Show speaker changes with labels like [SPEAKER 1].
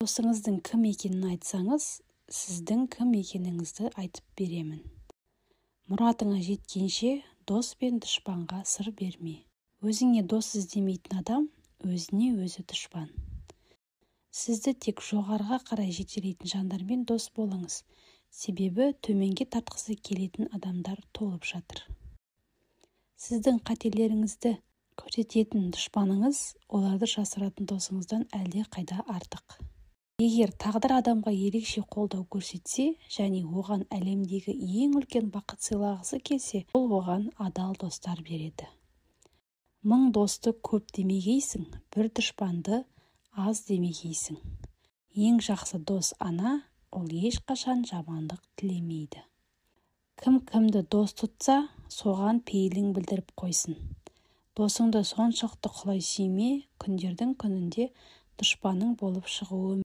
[SPEAKER 1] Досыңыздың кім екенін айтсаңыз, сіздің кім екеніңізді айтып беремін. Мұратыңа жеткенше дос пен дұшпанға сыр берме. Өзіңе дос іздемейтін адам өзіне өзі дұшпан. Сізді тек жоғарыға қарай жетелейтін жандармен дос болыңыз, себебі төменге тартқысы келетін адамдар толып жатыр. Сіздің қателеріңізді көрсететін дұшпаныңыз оларды жасыратын досыңыздан әлде қайда артық. Егер тағдыр адамға ерекше қолдау көрсетсе және оған әлемдегі ең үлкен бақыт сыйлағысы келсе, ол оған адал достар береді. Мың досты көп демегейсің, бір дұшпанды аз демегейсің. Ең жақсы дос ана, ол ешқашан жамандық тілемейді. Кім кімді дос тұтса, соған пейілін білдіріп қойсын. Досыңды соншалықты құлай сүйме, күндердің күнінде дұшпаның болып шығуы.